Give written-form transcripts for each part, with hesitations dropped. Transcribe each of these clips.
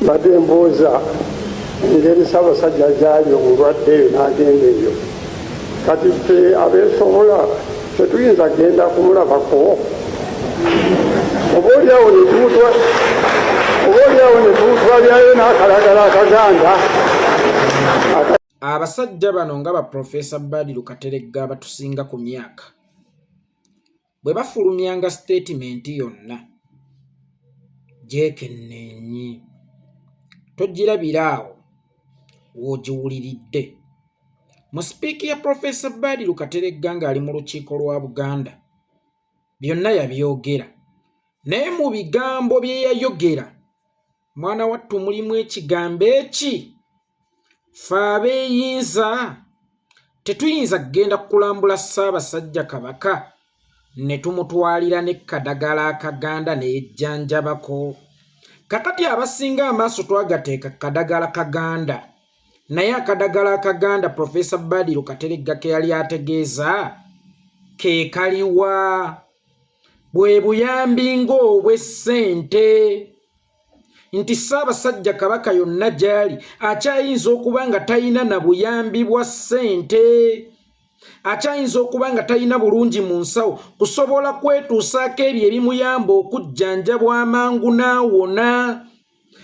Mbadde mbuuza engeri Ssaabasajja gy'ali omulwadde eyo n'agenda eyo. Kati ffe abeesobola tetuyinza kugenda kumulabako? Oba oliawo ne tumutwalirayo n'akalagala akaganda. Abasajja bano nga ba Professor Badru Kateregga abatusinga ku myaka bwe bafulumyanga sitatimenti yonna gyekenneenyi togirabira awo w'ogiwuliridde. Mu sipiiki ya Professor Badru Kateregga ng'ali mu lukiiko lwa Buganda byonna yabyogera naye mu bigambo bye yayogera mwana wattu mulimu ekigambo eki ffe abeeyinza tetuyinza kugenda kulambula Ssaabasajja Kabaka ne tumutwalira ne kadagala akaganda ne yejjanjabako. Kakati abasinga amaaso twagateeka kadagala kaganda naye akadagala akaganda Profesa Badru Kateregga ke yali ategeeza ke kaliwa bwe buyambi ng'obw'essente nti Ssaabasajja Kabaka yonna gy'ali akyayinza okuba nga talina na buyambi bwa ssente, akyayinza okuba nga talina bulungi mu nsawo kusobola kwetuusaako ebyo ebimuyamba okujjanjabwa amangu n'awona.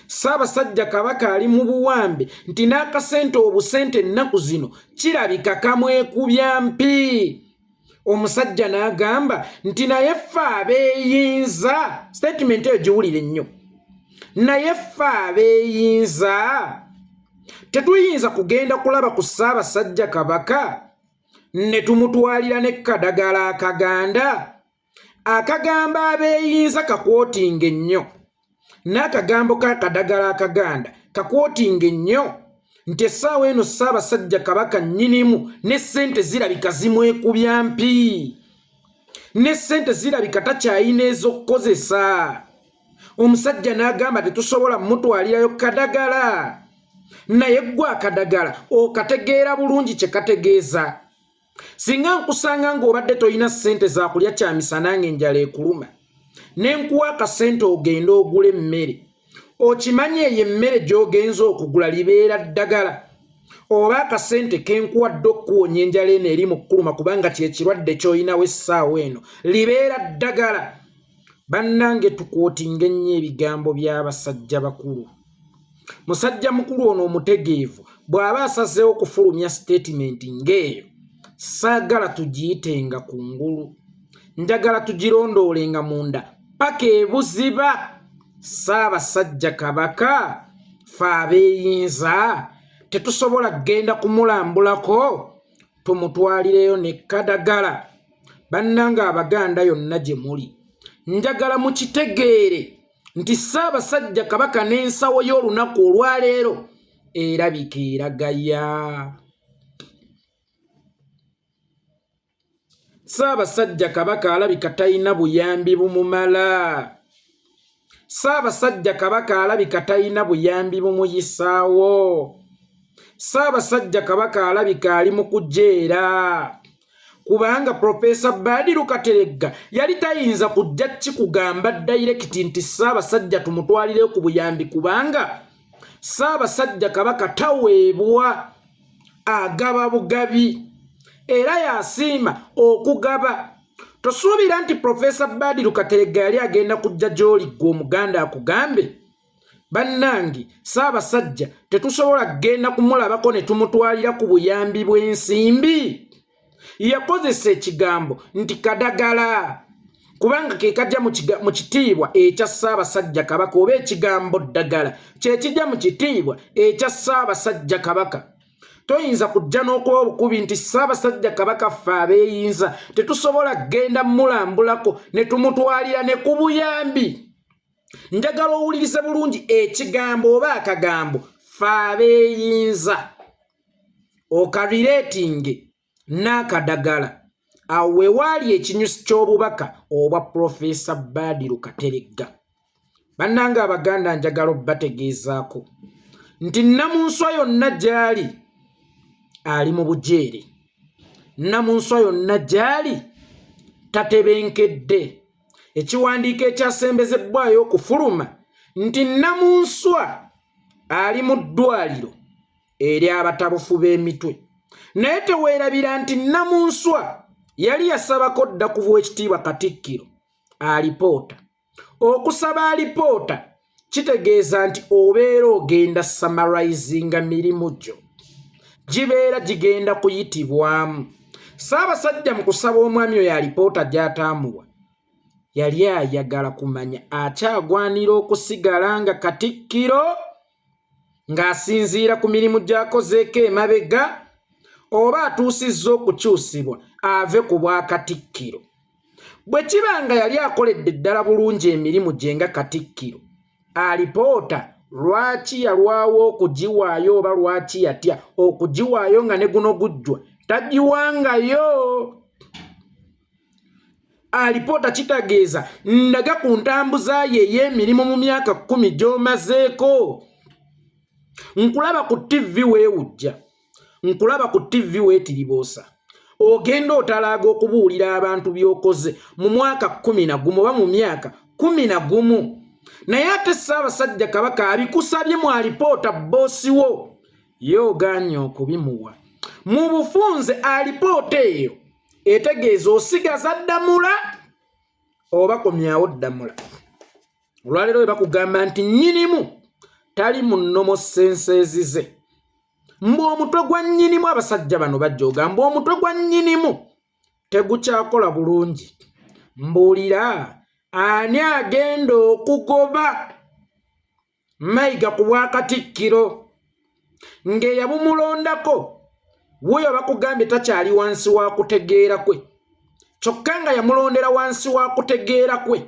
Ssaabasajja Kabaka ali mu buwambe nti n'akasente obusente ennaku zino kirabika kamwekubya mpi. Omusajja n'agamba nti naye ffe abeeyinza, sitatimenti eyo giwulire nnyo, naye ffe abeeyinza tetuyinza kugenda kulaba ku Ssaabasajja Kabaka ne tumutwalira ne kadagala akaganda. Akagamba abeeyinza kakwotinga ennyo n'akagambo k'akadagala akaganda kakwotinga ennyo nti essaawa eno Ssaabasajja Kabaka nnyinimu ne ssente zirabika zimwekubya mpi, ne ssente zirabika takyayina ez'okukozesa. Omusajja n'agamba tetusobola mutwalirayo kadagala, naye ggwe akadagala okategeera bulungi kye kategeeza. Singa nkusanga ng'obadde tolina ssente za kulya kyamisana ng'enjala ekuluma ne nkuwa akasente ogende ogule emmere, okimanyi eyo emmere gy'ogenze okugula libeera ddagala oba akasente kenkuwadde okukuwonya enjala eno eri mu kkuluma kubanga kye kirwadde ky'olinawo essaawa eno libeera ddagala. Bannange tukwotinga ennyo ebigambo by'abasajja bakulu. Musajja mukulu ono omutegeevu bw'aba asazeewo okufulumya sitatimenti ng'eyo, saagala tugiyitenga ku ngulu, njagala tugirondoolenga munda paka ebuziba. Ssaabasajja Kabaka ffe abeeyinza tetusobola kugenda kumulambulako tumutwalireyo ne kadagala. Bannange Abaganda yonna gye muli, njagala mukitegeere nti Ssaabasajja Kabaka n'ensawo y'olunaku olwaleero erabika eragaya. Ssaabasajja Kabaka alabika talina buyambi bumumala. Ssaabasajja Kabaka alabika talina buyambi bumuyisaawo. Ssaabasajja Kabaka alabika ali mu kujeera kubanga Profesa Badru Kateregga yali tayinza kujja kikugamba dayirekiti nti Ssaabasajja tumutwalire ku buyambi kubanga Ssaabasajja Kabaka taweebwa, agaba bugabi era yasiima okugaba. Tosuubira nti Profesa Badru Kateregga yali agenda kujja gy'oli ggwe Omuganda akugambe bannange Ssaabasajja tetusobola kugenda kumulabako ne tumutwalira ku buyambi bw'ensimbi. Yakozesa ekigambo nti kadagala kubanga ke kajja mu kitiibwa ekya Ssaabasajja Kabaka, oba ekigambo ddagala kye kijja mu kitiibwa ekya Ssaabasajja Kabaka. Toyinza kujja n'okuba obukubi nti Ssaabasajja Kabaka ffe abeeyinza tetusobola kugenda mulambulako ne tumutwalira ne ku buyambi. Njagala owulirize bulungi ekigambo oba akagambo ffe abeeyinza okarireetinge n'akadagala. Awo we waali ekinyusi ky'obubaka obwa Profesa Badru Kateregga. Bannange Abaganda njagala obbategeezaako nti Nnamunswa yonna gy'ali ali mu bujeere, Nnamunswa yonna gy'ali tatebenkedde. Ekiwandiiko ekyasembezebbwayo okufuluma nti Nnamunswa Ali mu ddwaliro ery'abatabufu b'emitwe. Naye teweerabira nti Namunswa yali yasabako dda ku bw'ekitiibwa Katikkiro alipoota. Okusaba alipoota kitegeeza nti obeera ogenda samarizinga mirimu gyo gibeera gigenda kuyitibwamu. Ssaabasajja mu kusaba omwami oyo alipoota gy'ataamuwa, yali ayagala kumanya akyagwanira okusigala nga Katikkiro ng'asinziira ku mirimu gy'akozeeko emabega oba atuusizza okukyusibwa ave ku bwakatikkiro. Bwe kiba nga yali akoledde ddala bulungi emirimu gye nga Katikkiro, alipoota lwaki yalwawo okugiwaayo oba lwaki yatya okugiwaayo nga ne guno gujjwa tagiwangayo? Alipoota kitegeeza ndaga ku ntambuza ye ey'emirimu mu myaka 10 gy'omazeeko. Nkulaba ku ttivi weewujja, nkulaba ku ttivi weetiriboosa, ogenda otalaaga okubuulira abantu by'okoze mu mwaka 11 oba mu myaka 11, naye ate Ssaabasajja Kabaka abikusabye mu alipoota, bboosi wo ye ogaanye okubimuwa. Mu bufunze alipoota eyo etegeeza osigaza Ddamula oba komyawo Ddamula. Olwaleero we bakugamba nti nnyinimu tali mu nnomo senseezi ze, mbu omutwe gwa nnyinimu, abasajja bano bajjooga mbu omutwe gwa nnyinimu tegukyakola bulungi. Mbuulira, ani agenda okugoba Mayiga ku bwakatikkiro ng'eyabumulondako wuuyo bakugambye takyali wansi wa kutegeera kwe, kyokka nga yamulondera wansi wa kutegeera kwe?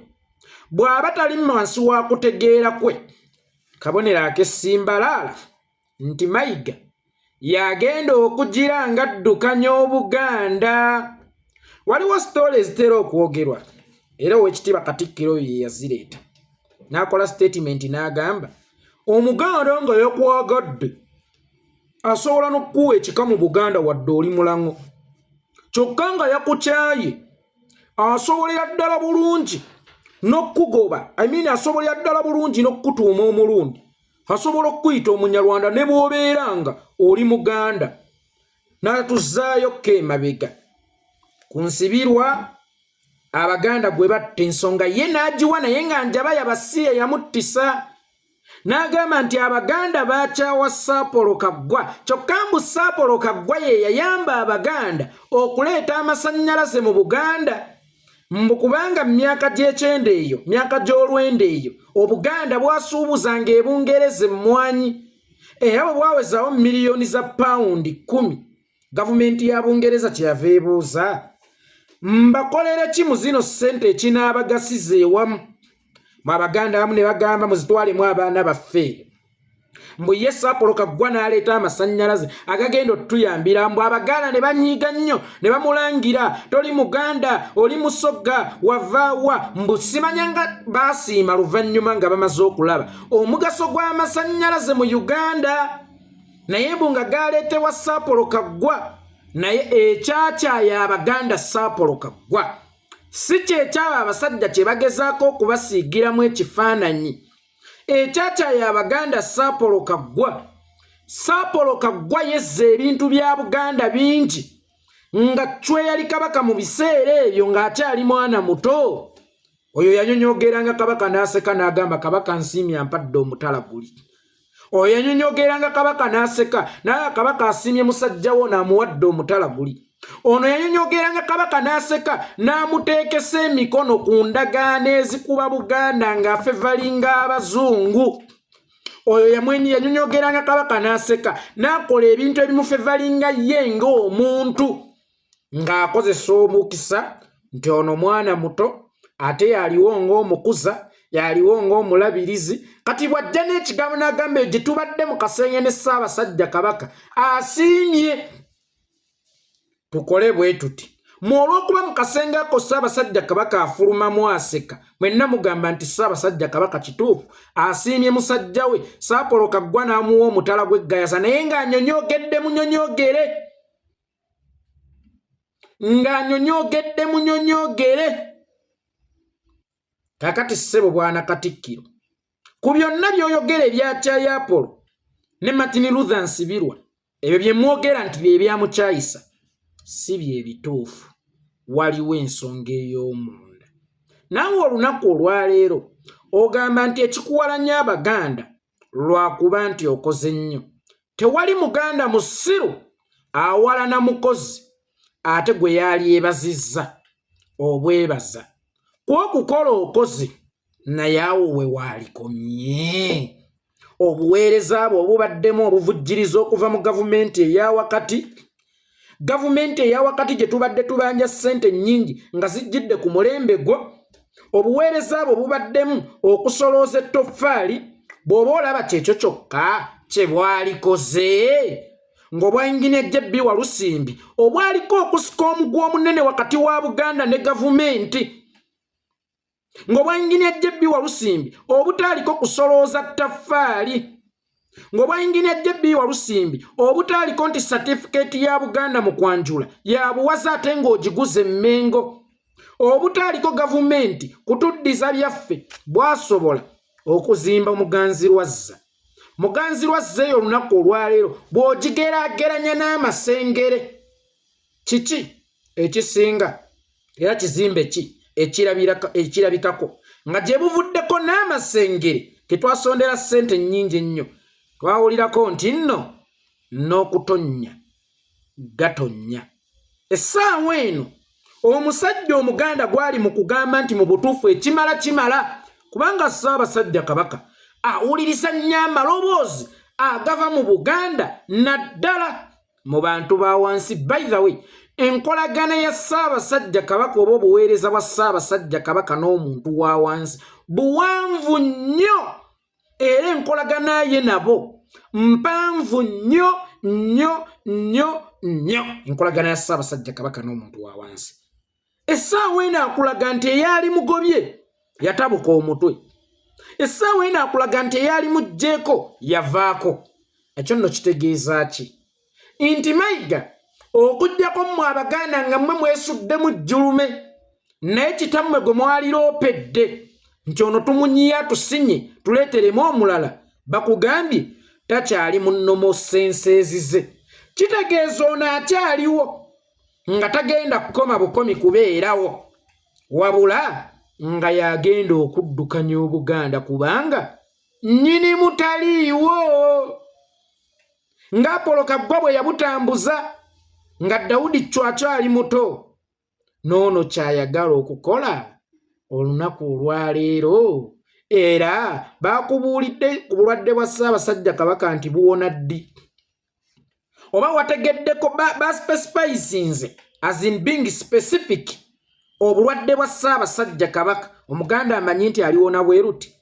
Bw'aba tali wansi wa kutegeera kwe, kabonero ak'essimbalaala nti Mayiga yagenda okugira nga addukanya Obuganda. Waliwo sitoole ezitera okwogerwa, era Owekitiibwa Katikkiro oyo ye yazireeta n'akola sitatimenti n'agamba Omuganda nga yakwagadde asobola n'okukuwa ekika mu Buganda wadde oli mulango, kyokka nga yakukyaye asobolera ddala bulungi n'okukugoba, I mean asobolera ddala bulungi n'okukutuuma omulundi, asobola okukuyita Omunyarwanda ne bw'obeera nga oli Muganda. N'atuzaayo ko emabega ku Nsibirwa, Abaganda gwe batta, ensonga ye n'agiwa naye nga njaba yabasiye yamuttisa, n'agamba nti Abaganda bakyawa Saapolo Kaggwa, kyokka mbu Saapolo Kaggwa ye yayamba Abaganda okuleeta amasannyalaze mu Buganda, mbu kubanga mu myaka gy'ekyenda eyo, myaka gy'olwenda eyo, Obuganda bwasuubuzanga Ebungereza emmwanyi, era bwe bwawezaawo miliyoni za pawundi 10, gavumenti ya Bungereza kyeyava ebuuza, mbakolere ki mu zino ssente ekinaabagasiza ewamu mu Abaganda? Abamu ne bagamba muzitwalemu abaana baffe. Mbu ye Saapolo Kaggwa n'aleeta amasannyalaze agagenda otuyambira. Mbu Abaganda ne banyiiga nnyo ne bamulangira, toli Muganda, oli Musogga, wavaawa? Mbu simanya nga baasiima luvannyuma nga bamaze okulaba omugaso gw'amasannyalaze mu Uganda, naye mbu nga galeetebwa Saapolo Kaggwa. Naye ekyakyaya Abaganda Saapolo Kaggwa si kyekyaba abasajja kye bagezaako okubasiigiramu ekifaananyi. Ekyakyaya Abaganda Saapolo Kaggwa, Saapolo Kaggwa yezza ebintu bya Buganda bingi nga Cwe yali kabaka mu biseera ebyo ng'akyali mwana muto. Oyo yanyonyogeranga Kabaka n'aseka n'agamba, Kabaka nsiimye ampadde omutala guli. Oyo yanyonyogeranga Kabaka n'aseka naye Kabaka asiimye musajja wo n'amuwadde omutala guli. Ono yanyonyogeranga Kabaka n'aseka n'amuteekesa emikono ku ndagaano ezikuba Buganda ng'afevalinga abazungu. Oyo yamwenyi yanyonyogeranga Kabaka n'aseka n'akola ebintu ebimufevalinga ye ng'omuntu, ng'akozesa omukisa nti ono mwana muto ate yaliwo ng'omukuza, yaliwo ng'omulabirizi. Kati bw'ajja n'ekigambo n'agamba eyo gye tubadde mu kasenge ne Ssaabasajja Kabaka asiimye tukole bwe tuti, mu olw'okuba mu kasenge ako Ssaabasajja Kabaka afulumamu aseka, mwenna mugamba nti Ssaabasajja Kabaka kituufu asiimye musajja we Saapolo Kaggwa n'amuwa omutala gw'eggayasa, naye ng'anyonyoogedde munyonyoogere, ng'anyonyoogedde munyonyoogere. Kakati ssebo bwana Katikkiro, ku byonna by'oyogera ebyakyaya Apolo Ne Martin Luther Nsibirwa, ebyo bye mwogera nti bye byamukyayisa si bye bituufu. Waliwo ensonga ey'omunda. Naawe olunaku olwaleero ogamba nti ekikuwalanya Abaganda lwakuba nti okoze nnyo. Tewali Muganda musiru awalana mukozi ate gwe yalyebazizza obwebaza kw'okukola okoze, naye awo we waalikomye. Obuweereza bwe obubaddemu obuvujjiriza okuva mu gavumenti eya wakati, gavumenti eya wakati gye tubadde tubanja ssente nnyingi nga zijjidde ku mulembe gwo. Obuweereza bwe bubaddemu okusolooza ettoffaali, bw'oba olaba kyekyo kyokka kye bwalikoze ng'obwa Inginiya JB Walusimbi obwaliko okusika omuguwa omunene wakati wa Buganda ne gavumenti, ng'obwa Inginiya JB Walusimbi obutaaliko kusolooza ttaffaali, ng'obwa Inginiya JB Walusimbi obutaaliko nti satifikeeti ya Buganda mu kwanjula ya buwaze ate ng'ogiguza Emmengo, obutaaliko gavumenti kutuddiza byaffe, bwasobola okuzimba Muganzirwazza. Muganzirwazza eyo olunaku olwaleero bw'ogigeraageranya n'Amasengere, kiki ekisinga era kizimbe ki ekirabikako nga gye buvuddeko n'Amasengere tetwasondera ssente nnyingi ennyo? Twawulirako nti nno n'okutonnya gatonnya. Essaawa eno omusajja Omuganda gwali mu kugamba nti mu butuufu ekimala kimala, kubanga Ssaabasajja Kabaka awuliriza nnyo amaloboozi agava mu Buganda, naddala mu bantu ba wansi. By the way, enkolagana ya Ssaabasajja Kabaka oba obuweereza bwa Ssaabasajja Kabaka n'omuntu wa wansi buwanvu nnyo, era enkolagana ye nabo mpanvu nnyo nnyo nnyo nnyo. Enkolagana ya Ssaabasajja Kabaka n'omuntu wa wansi, essaawa eno akulaga nti eyali mugobye yatabuka omutwe, essaawa eno akulaga nti eyali mugjeeko yavaako. Ekyo nno kitegeeza ki? Nti Mayiga, okugjako mmwe Abaganda nga mmwe mwesuddemu jjulume, naye kitammwe gwe mwaliroopedde nti ono tumunyiye atusinye tuleeteremu omulala, bakugambye takyali mu nnomo senseezi ze. Kitegeeza ono akyaliwo nga tagenda kukoma bukomi kubeerawo, wabula nga yagenda okuddukanya Obuganda, kubanga nnyini mutaliiwo, ng'Apolo Kaggwa bwe yabutambuza nga Dawudi Chwa akyali muto. N'ono kyayagala okukola olunaku olwaleero. Era bakubuulidde ku bulwadde bwa Ssaabasajja Kabaka nti buwona ddi? Oba wategeddeko baspecifizinze, as in being specific, obulwadde bwa Ssaabasajja Kabaka? Omuganda amanyi nti aliwona bweruti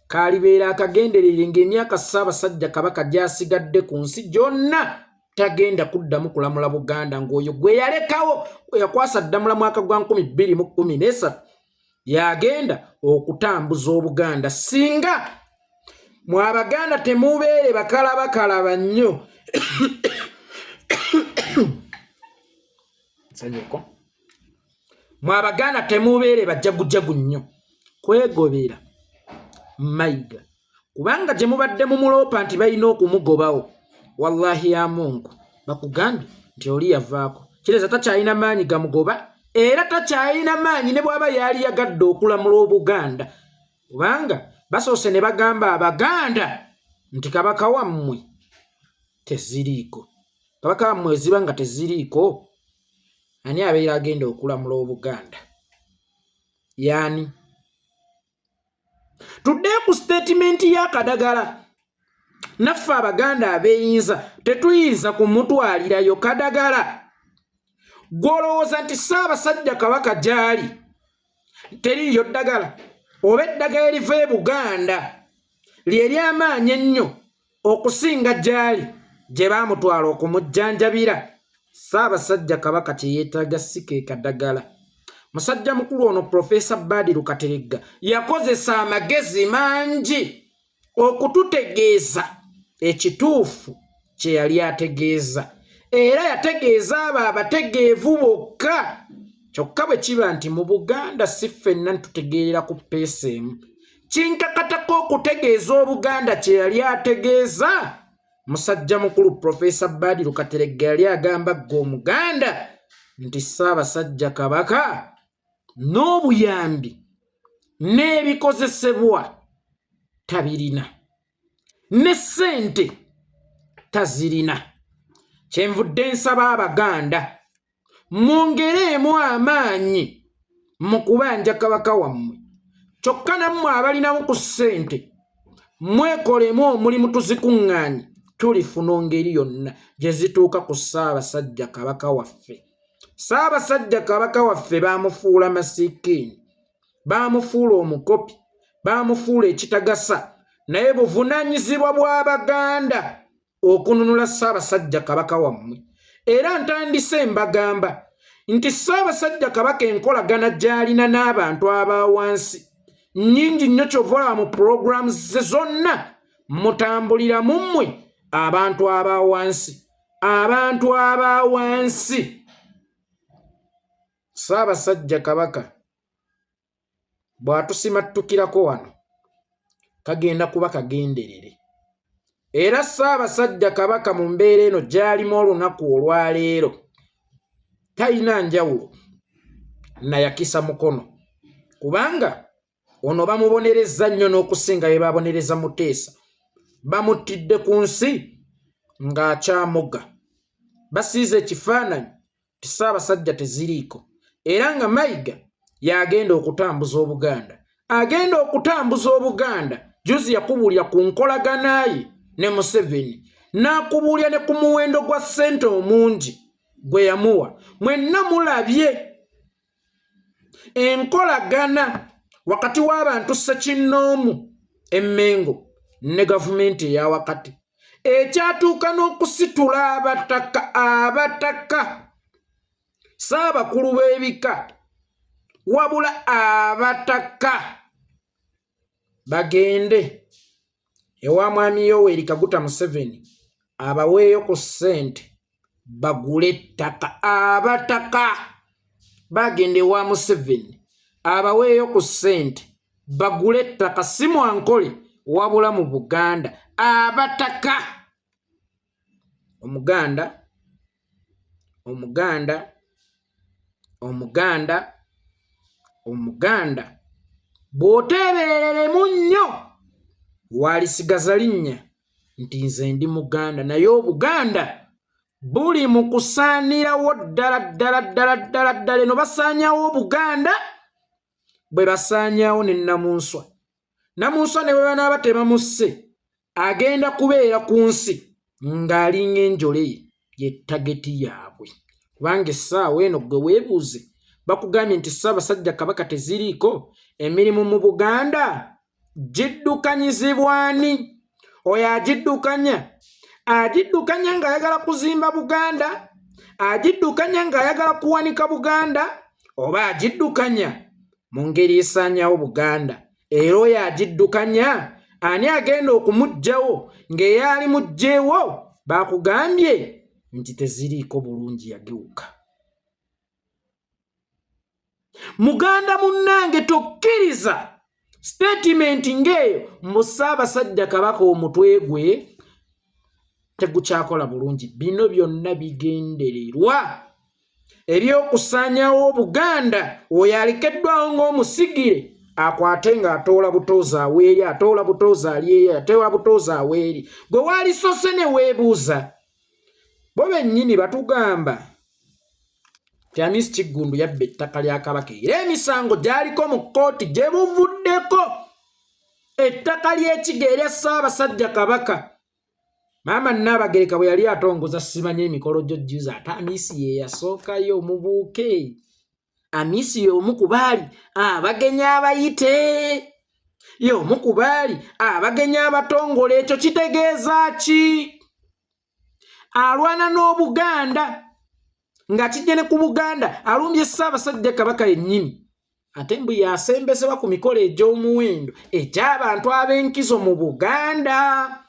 kalibeera akagenderere ng'emyaka Ssaabasajja Kabaka gy'asigadde ku nsi gyonna tagenda kuddamu kulamula Buganda, ng'oyo gwe yalekawo, gwe yakwasa ddamula mwaka gwa 2013, yagenda okutambuza Obuganda. Singa mwe Abaganda temubeere bakalabakalaba nnyo nsanyuko, mwe Abaganda temubeere bajagujagu nnyo kwegobera Mayiga, kubanga gye mubadde mumuloopa nti balina okumugobawo, wallahi ya Mungu, bakugambye nti oli yavaako, kireza takyalina maanyi gamugoba, era takyalina maanyi ne bw'aba yaali yagadde okulamula Obuganda, kubanga basoose ne bagamba Abaganda nti kabaka wammwe teziriiko. Kabaka wammwe eziba nga teziriiko, ani abeera agenda okulamula Obuganda? Yaani tuddeyo ku sitatimenti y'akadagala. Naffe Abaganda abeeyinza tetuyinza kumutwalirayo kadagala. Gw'olowooza nti Ssaabasajja Kabaka gy'ali teriiyo ddagala, oba eddagala eriva e Buganda lye ly'amaanyi ennyo okusinga gy'ali gye baamutwala okumujjanjabira? Ssaabasajja Kabaka kye yeetaaga si ke kadagala. Musajja mukulu ono Profesa Badiru Kateregga yakozesa amagezi mangi okututegeeza ekituufu kye yali ategeeza, era yategeeza abo abategeevu bokka. Kyokka bwe kiba nti mu Buganda si ffenna ntutegeerera ku peesa emu, kinkakatako okutegeeza Obuganda kye yali ategeeza. Musajja mukulu Profesa Badiru Kateregga yali agamba ggwe Omuganda nti Ssaabasajja Kabaka n'obuyambi n'ebikozesebwa tabirina ne ssente tazirina. Kyenvudde nsaba Abaganda mwongereemu amaanyi mu kubanja Kabaka wammwe, kyokka nammwe abalinamu ku ssente mwekolemu omulimu tuzikuŋŋaanye tulifuna ngeri yonna gye zituuka ku Ssaabasajja Kabaka waffe. Ssaabasajja Kabaka waffe baamufuula masikiini, baamufuula omukopi, baamufuula ekitagasa, naye buvunaanyizibwa bw'Abaganda okununula Ssaabasajja Kabaka wammwe. Era ntandise mbagamba nti Ssaabasajja Kabaka enkolagana gy'alina n'abantu aba wansi nnyingi nnyo, kyova olaba mu pulogulaamu ze zonna mutambulira mu mmwe abantu aba wansi, abantu aba wansi. Ssaabasajja Kabaka bw'atusimattukirako wano kagenda kuba kagenderere. Era Ssaabasajja Kabaka mu mbeera eno gy'alimu olunaku olwaleero talina njawulo nayakisa mukono, kubanga ono bamubonerezza nnyo n'okusinga bye babonereza Muteesa. Bamuttidde ku nsi ng'akyamuga, basiize ekifaananyi nti Ssaabasajja teziriiko, era nga Mayiga y'agenda okutambuza Obuganda. Agenda okutambuza Obuganda juzi yakubuulira ku nkolagana ye ne Museveni, n'akubuulira ne ku muwendo gwa ssente omungi gwe yamuwa. Mwenna mulabye enkolagana wakati w'abantu ssekinnoomu e Mmengo ne gavumenti eya wakati, ekyatuuka n'okusitula abataka, abataka saabakulu b'ebika, wabula abataka bagende ewa Mwami Yoweri Kaguta Museveni abaweeyo ku ssente bagule ettaka. Abataka bagenda ewa Museveni abaweeyo ku ssente bagule ettaka, si mwankole wabula mu Buganda. Abataka, Omuganda, Omuganda, Omuganda, Omuganda, bw'oteebereremu nnyo walisigaza linnya nti nze ndi Muganda, naye Obuganda buli mu kusaanirawo ddala ddala ddala ddala ddala. Eno basaanyawo Obuganda bwe basaanyawo ne Namunswa. Namunswa ne bwe banaaba tebamusse agenda kubeera ku nsi ng'alinga enjole ye, ye tageti yaabwe. Kubanga essaawa eno gwe weebuuze, bakugambye nti Ssaabasajja Kabaka teziriiko, emirimu mu Buganda giddukanyizibwa ani? Oyo agiddukanya, agiddukanya ng'ayagala kuzimba Buganda, agiddukanya ng'ayagala kuwanika Buganda, oba agiddukanya mu ngeri esaanyawo Buganda? Era oyo agiddukanya ani agenda okumuggyawo ng'eyali muggyewo bakugambye nti teziriiko bulungi yagewuka? Muganda munnange, tokkiriza sitatimenti ng'eyo mbu Ssaabasajja Kabaka omutwe gwe tegukyakola bulungi. Bino byonna bigendererwa eby'okusaanyawo Obuganda. Oyo alekeddwawo ng'omusigire akwate ng'atoola butoozi aweeri, atoola butoozi ali eri, atoola butoozi aweeri. Gwe waalisose ne weebuuza, bo bennyini batugamba nti Amisi Kiggundu yabba ettaka lya Kabaka, era emisango gyaliko mu kkooti gye buvuddeko. Ettaka ly'ekiga erya Ssaabasajja Kabaka, Maama Nnaabagereka bwe yali atongoza simanya emikolo gyo juzi, ate Amisi ye yasookayo omubuuke. Amisi y'omu ku baali abagenyi abayite, y'omu ku baali abagenyi abatongole. Ekyo kitegeeza ki? Alwana n'Obuganda nga kijja ne ku Buganda, alumbye Ssaabasajja Kabaka yennyini, ate mbu yasembezebwa ku mikolo egy'omuwendo egy'abantu ab'enkizo mu Buganda.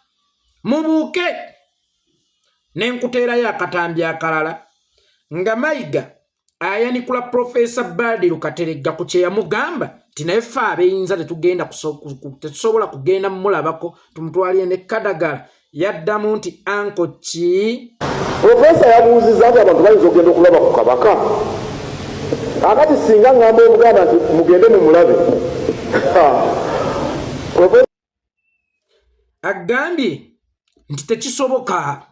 Mubuuke ne nkuteerayo akatambi akalala nga Mayiga ayanikula Profesa Badiru Kateregga ku kye yamugamba nti naye ffe abeyinza tetugenda, tetusobola kugenda mumulabako tumutwalire ne kadagala. Yaddamu nti anko ki? Profesa yabuuzizza nti abantu bayinza okugenda okulaba ku Kabaka. Akati singa ngamba Obuganda nti mugende mumulabe. Agambye nti tekisoboka.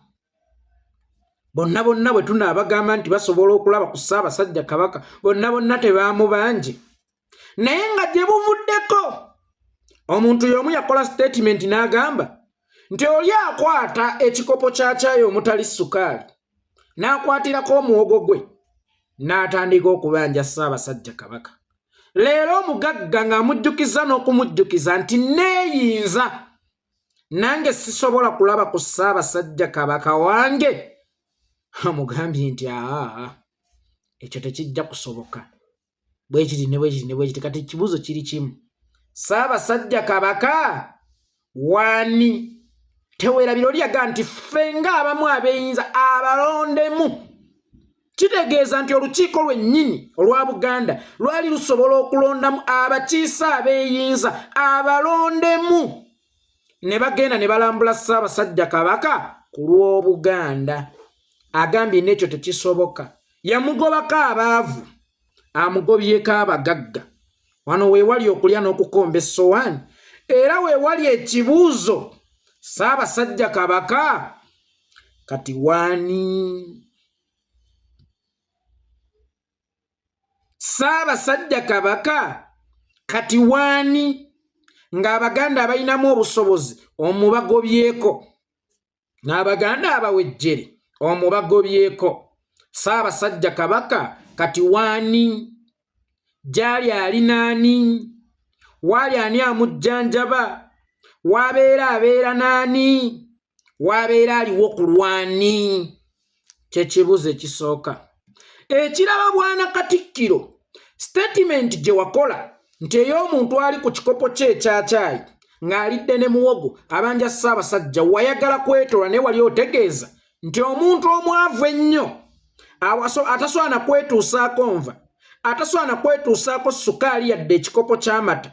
Bonna bonna bwe tunaabagamba nti basobola okulaba ku Ssaabasajja Kabaka, bonna bonna tebaamubanje. Naye nga gye buvuddeko omuntu y'omu yakola sitatimenti n'agamba nti oli akwata ekikopo kya caayi omutali sukaali n'akwatirako omuwogo gwe n'atandika okubanja Ssaabasajja Kabaka. Leero omugagga ng'amujjukiza n'okumujjukiza nti neeyinza nange sisobola kulaba ku Ssaabasajja Kabaka wange, amugambye nti aa ekyo tekijja kusoboka, bwekiti ne bwekiti ne bwekiti. Kati ekibuuzo kiri kimu, Ssaabasajja Kabaka wani? Tewerabira oli yaga nti ffe ng'abamu abeeyinza abalondemu. Kitegeeza nti olukiiko lwennyini olwa Buganda lwali lusobola okulondamu abakiise abeeyinza abalondemu ne bagenda ne balambula Ssaabasajja Kabaka ku lw'Obuganda. Agambye n'ekyo tekisoboka. Yamugobako abaavu, amugobyeko abagagga. Wano weewali okulya n'okukomba essowaani, era weewali ekibuuzo, Ssaabasajja Kabaka kati waani? Ssaabasajja Kabaka kati waani? Ng'Abaganda abalinamu obusobozi omubagobyeko, n'Abaganda abawejjere omubagobyeko. Ssaabasajja Kabaka kati waani? Gyali ali naani? Waali ani amujjanjaba? Wabeera abeera naani? Wabeera aliwo ku lwani? Kyekibuuzo ekisooka. Ekiraba bwana Katikkiro, sitatimenti gye wakola nti ey'omuntu ali ku kikopo kye ekyakyayi ng'alidde ne muwogo abanja Ssaabasajja, wayagala kwetola, naye wali otegeeza nti omuntu omwavu ennyo atasobola na kwetuusaako nva, atasobola na kwetuusaako sukaali yadde ekikopo ky'amata,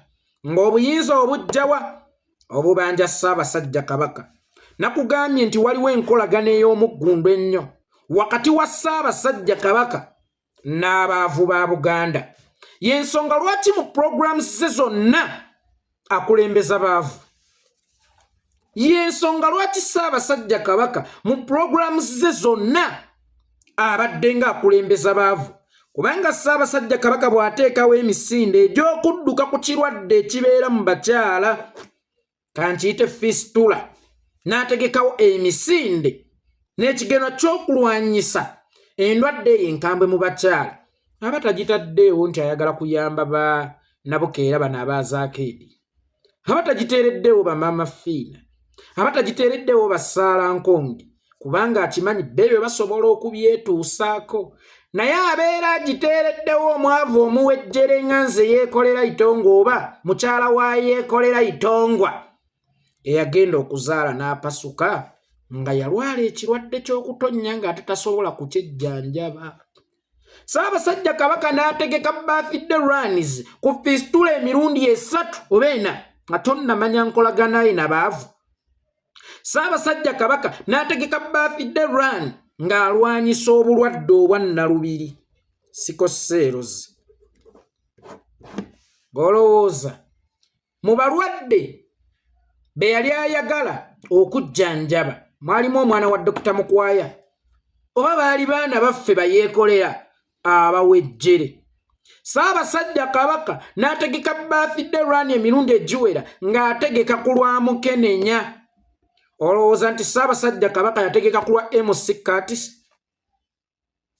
ng'obuyinza obujjawa obubanja Ssaabasajja Kabaka. Nakugambye nti waliwo enkolagana ey'omuggundu ennyo wakati wa Ssaabasajja Kabaka n'abaavu ba Buganda. Y'ensonga lwaki mu programs ze zonna akulembeza baavu. Y'ensonga lwaki Ssaabasajja Kabaka mu programs ze zonna abadde ng'akulembeza baavu, kubanga Ssaabasajja Kabaka bw'ateekawo emisinde egy'okudduka ku kirwadde ekibeera mu bakyala, kankiyite fistula, n'ategekawo emisinde n'ekigeno ky'okulwanyisa endwadde eyo enkambwe mu bakyala, aba tagitaddeewo nti ayagala kuyamba ba Nabukeera bano abaazakeedi, aba tagiteereddeewo bamaama Fiina, aba tagiteereddeewo basaala nkongi, kubanga akimanyi beebyo basobola okubyetuusaako. Naye abeera agiteereddewo omwavu omuwejjere nga nze yeekolera itongwa oba mukyala wa yeekolera itongwa eyagenda okuzaala n'apasuka nga yalwala ekirwadde ky'okutonnya ng'ate tasobola kukyejjanjaba. Ssaabasajja Kabaka n'ategeka birthday runs ku fistula emirundi 3 oba 4 nga tonnamanya nkolagana ye nabaavu. Ssaabasajja Kabaka n'ategeka birthday run ng'alwanyisa obulwadde obwa nnalubiri sikoseerozi. Ng'olowooza mu balwadde be yali ayagala okujjanjaba mwalimu omwana wa Dokita Mukwaya, oba baali baana baffe bayeekolera abawejjere. Ssaabasajja Kabaka n'ategeka birthday run emirundi egiwera ng'ategeka ku lwa Mukenenya. Olowooza nti Ssaabasajja Kabaka yategeka ku lwa MC Curtis?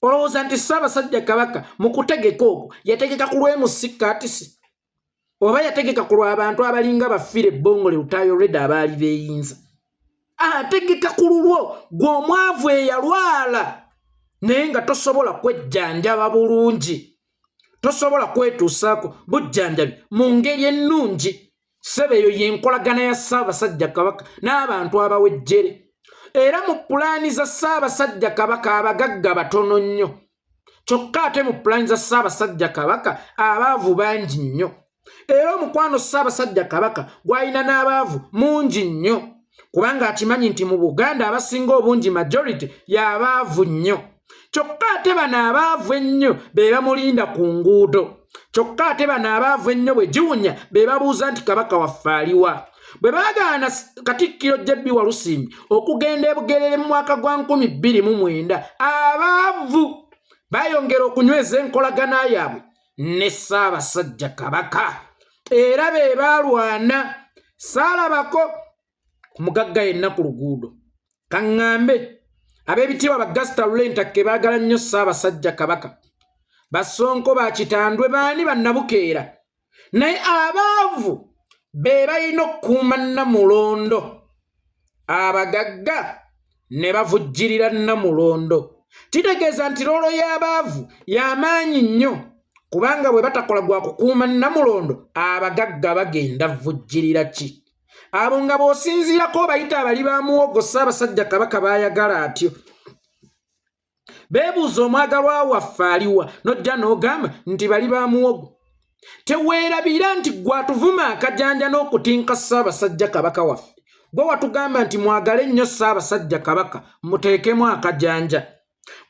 Olowooza nti Ssaabasajja Kabaka mu kutegeka okwo yategeka ku lwa MC Curtis? Oba yategeka ku lw'abantu abalinga bafiire ebbongole Lutayo Reda abaali beeyinza? Ategeka ku lulwo gwe omwavu eyalwala naye nga tosobola kwejjanjaba bulungi, tosobola kwetuusaako bujjanjabi mu ngeri ennungi. Ssebo, eyo y'enkolagana ya Ssaabasajja Kabaka n'abantu abawejjere. Era mu pulaani za Ssaabasajja Kabaka abagagga batono nnyo, kyokka ate mu pulaani za Ssaabasajja Kabaka abaavu bangi nnyo. Era omukwano Ssaabasajja Kabaka gw'alina n'abaavu mungi nnyo. Kubanga akimanyi nti mu Buganda abasinga obungi majority y'abaavu nnyo. Kyokka ate bano abaavu ennyo be bamulinda ku nguudo. Kyokka ate bano abaavu ennyo bwe giwunya be babuuza nti Kabaka waffe aliwa. Bwe baagaana Katikkiro JB Walusimbi okugenda e Bugerere mu mwaka gwa 2009, abaavu baayongera okunyweza enkolagana yaabwe ne Ssaabasajja Kabaka, era be baalwana. Saalabako ku mugagga yenna ku luguudo. Kaŋŋambe ab'ebitiibwa ba Gasita Lulentakke baagala nnyo Ssaabasajja Kabaka, Basonko ba Kitandwe, baani bannabukeera, naye abaavu be balina okukuuma Nnamulondo, abagagga ne bavujjirira Nnamulondo. Kitegeeza nti loolo y'abaavu y'amaanyi nnyo, kubanga bwe batakola gwa kukuuma Nnamulondo, abagagga bagenda vujjirira ki? Abo nga bw'osinziirako obayita abali ba muwogo. Ssaabasajja Kabaka baayagala atyo. Beebuuza omwagalwa waffe aliwa, n'ojja n'ogamba nti bali ba muwogo. Teweerabira nti gwe atuvuma akajanja n'okutinka Ssaabasajja Kabaka waffe, gwe watugamba nti mwagale nnyo Ssaabasajja Kabaka, muteekemu akajanja.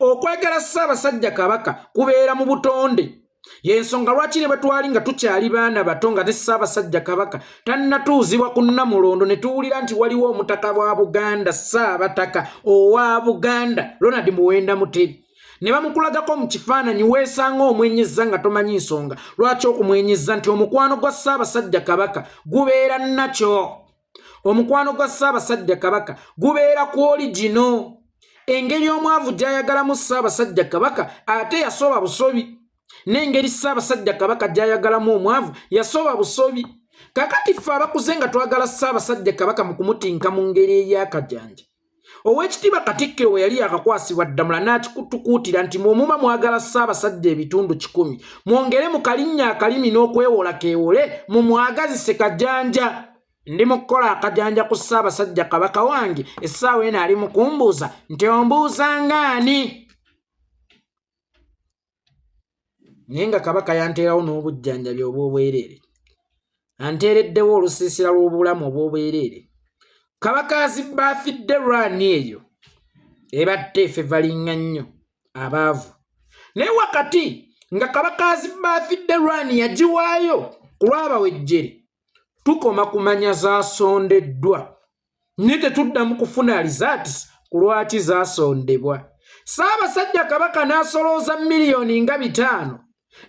Okwagala Ssaabasajja Kabaka kubeera mu butonde. Y'ensonga lwaki ne bwe twali nga tukyali baana bato, nga ne Ssaabasajja Kabaka tannatuuzibwa ku Nnamulondo, ne tuwulira nti waliwo omutaka wa Buganda, Ssaabataka owa Buganda Ronald Muwenda Mutebi, ne bamukulagako mu kifaananyi, weesanga omwenyezza nga tomanyi nsonga lwaki okumwenyezza, nti omukwano gwa Ssaabasajja Kabaka gubeera nakyo. Omukwano gwa Ssaabasajja Kabaka gubeera ku oligino. Engeri omwavu gy'ayagalamu Ssaabasajja Kabaka ate yasoba busobi, n'engeri Ssaabasajja Kabaka gy'ayagalamu omwavu yasoba busobi. Kakati ffe abakuze nga twagala Ssaabasajja Kabaka mu kumutinka mu ngeri ey'akajanja, Oweekitiibwa Katikkiro bwe yali yakakwasibwa Ddamula n'akikutukuutira nti mwomuba mwagala Ssaabasajja ebitundu 100, mwongere mu kalinnya akalimi n'okwewola keewole, mumwagazise kajanja. Ndi mu kukola akajanja ku Ssaabasajja Kabaka wange essaawa eno. Ali mu kumbuuza nti ombuuza ngaani, naye nga Kabaka yanteerawo n'obujjanjabi obw'obwereere, anteereddewo olusiisira lw'obulamu obw'obwereere. Kabaka azibaafidde rwani eyo ebadde efevalinga nnyo abaavu, naye wakati nga Kabaka azibaafidde rwani yagiwaayo ku lw'abawejjere, tukoma kumanya zaasondeddwa, naye tetuddamu kufuna results ku lwaki zaasondebwa. Ssaabasajja Kabaka n'asolooza miliyoni nga 500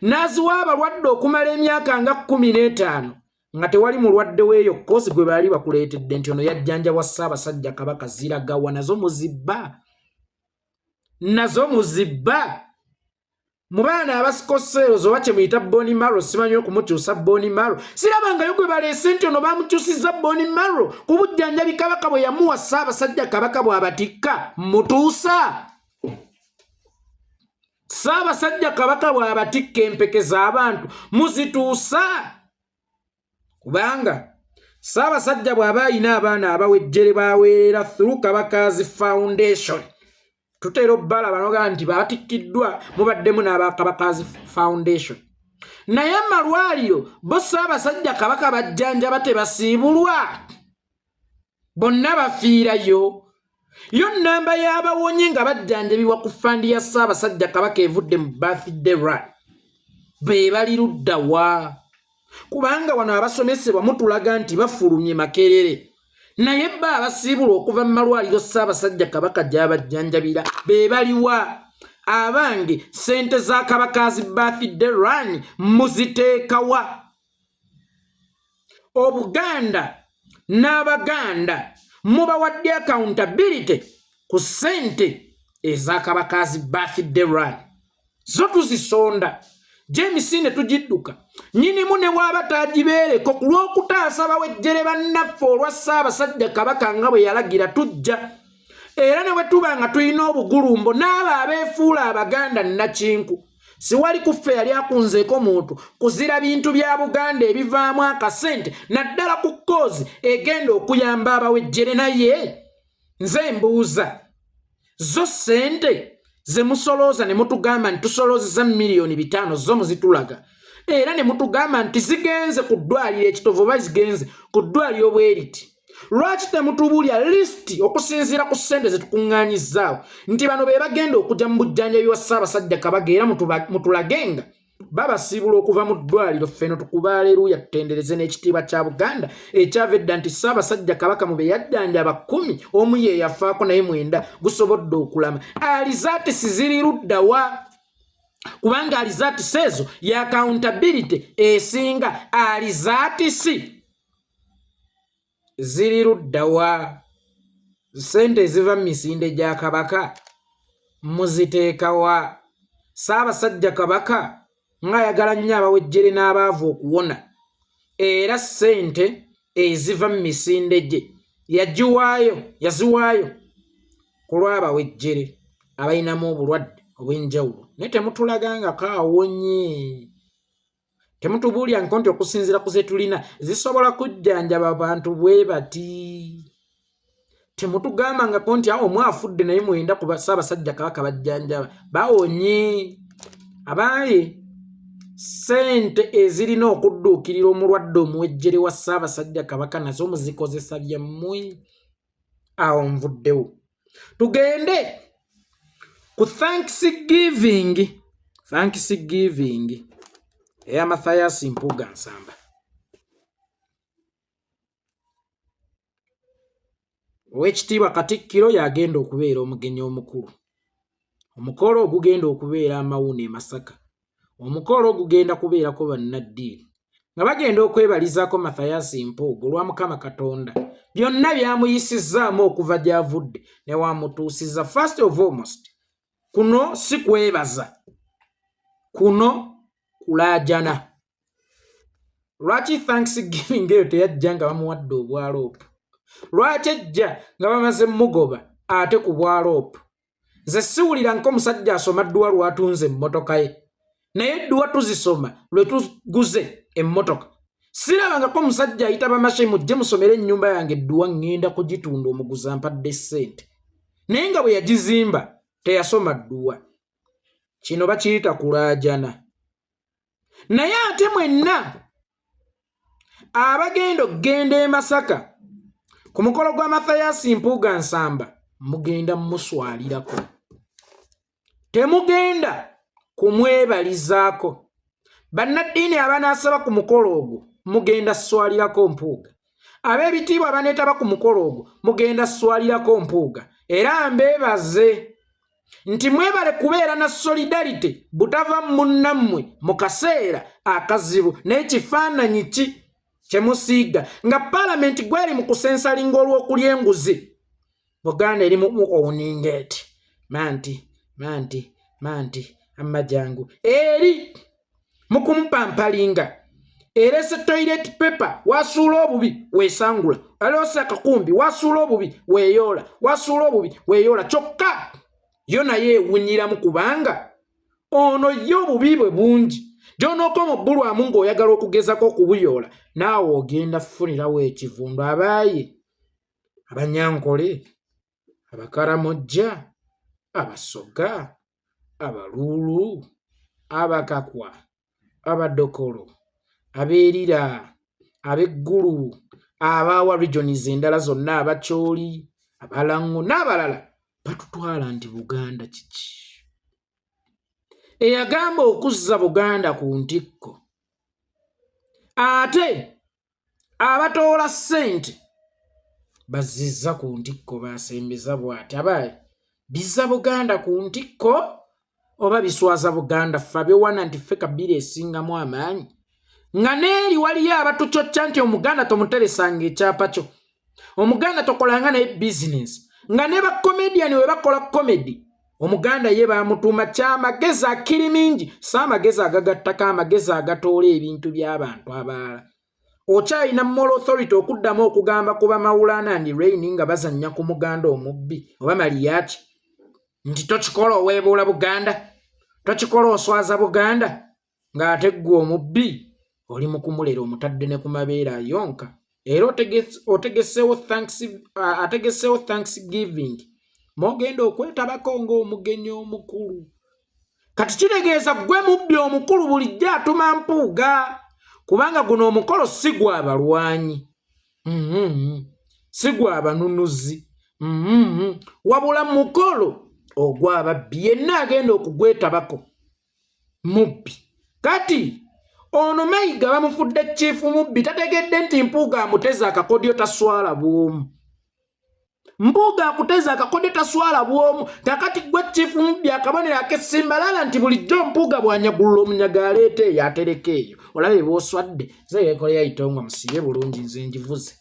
n'aziwa abalwadde okumala emyaka nga 15, nga tewali mulwadde weeyo koosi gwe baali bakuleetedde nti ono yajjanjabwa Ssaabasajja Kabaka. Ziragawa? Nazo muzibba, nazo muzibba. Mu baana aba sickle cells oba kye muyita bone marrow, simanyi okumukyusa bone marrow, sirabangayo gwe baleese nti ono bamukyusizza bone marrow ku bujjanjabi Kabaka bwe yamuwa. Ssaabasajja Kabaka bw'abatikka mutuusa, Ssaabasajja Kabaka bw'abatikka empeke z'abantu muzituusa, kubanga Ssaabasajja bw'aba ayina abaana abawejjere baweerera through Kabaka's Foundation. Tutera obbalaba nogaa nti batikkiddwa, mubaddemu n'abakabaka's Foundation, naye amalwaliro bo Ssaabasajja Kabaka bajjanjaba tebasiibulwa, bonna bafiirayo. Yo nnamba y'abawonye nga bajjanjabibwa ku fund ya Ssaabasajja Kabaka evudde mu birthday run be bali ludda wa? Kubanga wano abasomesebwa mutulaga nti bafulumye Makerere, naye ba abasiibulwa okuva mu malwaliro Ssaabasajja Kabaka gy'abajjanjabira be baliwa? Abange, ssente za Kabaka's birthday run muziteekawa? Obuganda n'Abaganda mubawadde accountability ku ssente eza Kabaka's birthday run? Zo tuzisonda gyemisinde, tugidduka nyinimu ne waaba tagibeereko ku lw'okutaasa bawejjere bannaffe olwa Ssaabasajja Kabaka nga bwe yalagira. Tujja era ne bwe tuba nga tulina obugulumbo n'abo abeefuula Abaganda nnakinku, siwali kuffe yali akunzeeko muntu kuzira bintu bya Buganda ebivaamu akasente, naddala ku cause egenda okuyamba abawejjere. Naye nze mbuuza, zo ssente ze musolooza ne mutugamba nti tusoloozeza miliyoni 500, zo muzitulaga era ne mutugamba nti zigenze ku ddwaliro ekitovu oba zigenze ku ddwaliro bweriti? Lwaki temutubuulira lisiti okusinziira ku ssente ze tukuŋŋaanyizzaawo nti bano be bagenda okujja mu bujjanjabi wa Ssaabasajja Kabaka, era mutulagenga babasiibula okuva mu ddwaliro, ffeno tukuba aleruuya, tutendereze n'ekitiibwa kya Buganda ekyava edda nti Ssaabasajja Kabaka mu be yajjanjaba 10 omu ye yafaako, naye 9 gusobodde okulama. Alizaatisi ziri ludda wa? Kubanga alizaatisi ezo ya accountability esinga. Alizaatisi ziri ludda wa? Ssente eziva mu misinde gya Kabaka muziteeka wa? Ssaabasajja Kabaka ng'ayagala nnyo abawejjere n'abaavu okuwona, era ssente eziva mu misinde gye yagiwaayo, yaziwaayo ku lw'abawejjere abalinamu obulwadde obw'enjawulo, naye temutulagangako awonye. Temutubuulyanko nti okusinziira ku ze tulina zisobola kujjanjaba abantu bwe bati. Temutugambangako nti awo omu afudde naye 9 ku Ssaabasajja Kabaka bajjanjaba bawonye. Abaaye, ssente ezirina okudduukirira omulwadde omuwejjere wa Ssaabasajja Kabaka nazo muzikozesa byammwe. Awo nvuddewo, tugende ku Thanksgiving. Thanksgiving eya Mathias Mpuuga Nsamba. Owekitiibwa Katikkiro yagenda okubeera omugenyi omukulu. Omukolo ogugenda okubeera Amawuuna e Masaka, omukolo gugenda kubeerako bannaddiini nga bagenda okwebalizaako Mathias Mpuuga olwa Mukama Katonda byonna byamuyisizzaamu okuva gy'avudde ne wamutuusiza. First of almost, kuno si kwebaza, kuno kulaajana. Lwaki Thanksgiving eyo teyajja nga bamuwadde obwaloopu? Lwaki ejja nga bamaze mugoba ate ku bwaloopu? Nze siwulira nk'omusajja asoma dduwa lwatunze emmotoka ye, naye edduwa tuzisoma lwe tuguze emmotoka. Sirabangako omusajja ayita bamashe, mujje musomere ennyumba yange edduwa, ŋŋenda kugitunda, omuguzi ampadde ssente, naye nga bwe yagizimba teyasoma dduwa. Kino bakiyita kulaajana. Naye ate mwenna abagenda okugenda e Masaka ku mukolo gwa Mathias Mpuuga Nsamba, mugenda muswalirako, temugenda kumwebalizaako. Bannaddiini abanaasaba ku mukolo ogwo mugenda swalirako Mpuuga. Ab'ebitiibwa abaneetaba ku mukolo ogwo mugenda swalirako Mpuuga. Era mbeebaze nti mwebale kubeera na solidarity butava munnammwe mu kaseera akazibu. N'ekifaananyi ki kye musiiga nga paalamenti gweri mu kusensalinga olw'okulya enguzi? Buganda eri mu owninga eti manti manti manti amajangu eri mu kumupampalinga, erese toilet paper, wasuula obubi weesangula, alose akakumbi, wasuula obubi weeyoola, wasuula obubi weeyoola. Kyokka yo naye ewunyiramu, kubanga ono ye obubi bwe bungi gy'onookoma obbulwamu ng'oyagala okugezako okubuyoola, naawe ogenda kufunirawo ekivundu. Abaaye Abanyankole, Abakaramojja, Abasoga, Abaluulu, Abakakwa, Abadokolo, Abeerira, Abeggulu, abaawa regions endala zonna, Abakyoli, Abalango n'abalala batutwala nti Buganda kiki? Eyagamba okuzza Buganda ku ntikko, ate abatoola ssente bazizza ku ntikko, basembeza bw'ati. Abaaye, bizza Buganda ku ntikko oba biswaza Buganda? Ffe abewana nti ffe kabira esingamu amaanyi, nga n'eri waliyo abatucocca nti Omuganda tomuteresanga ekyapa kyo, Omuganda tokolanga naye bizinesi, nga ne bakomediani we bakola comedy Omuganda ye bamutuuma kyamagezi akiri mingi, si amagezi agagattako, amagezi agatoola ebintu by'abantu abalala. Okyalina moral authority okuddamu okugamba ku bamawulana and Rain nga bazannya ku muganda omubbi oba maliyaki nti tokikola oweebuula Buganda, tokikola oswaza Buganda, ng'ate ggwe omubbi oli mu kumulera, omutadde ne ku mabeere ayonka, era ategeseewo Thanksgiving mwogenda okwetabako ng'omugenyi omukulu. Kati kitegeeza ggwe mubbi omukulu bulijjo atuma Mpuuga, kubanga guno omukolo si gwa balwanyi. Si gwabanunuzi, Wabula mukolo ogw'ababbi, yenna agenda okugwetabako mubbi. Kati ono Mayiga bamufudde chief mubbi, tategedde nti Mpuuga amuteze akakodyo. Taswala bwomu, Mpuuga akuteze akakodyo, taswala bwomu. Kakati gwe chief mubbi, akabonero ak'essimbalala nti bulijjo Mpuuga bw'anyagulula omunyaga aleeta eyo, atereka eyo. Olabe bw'oswadde. Nze yeekolera itongwa, musibe bulungi, nze njivuze.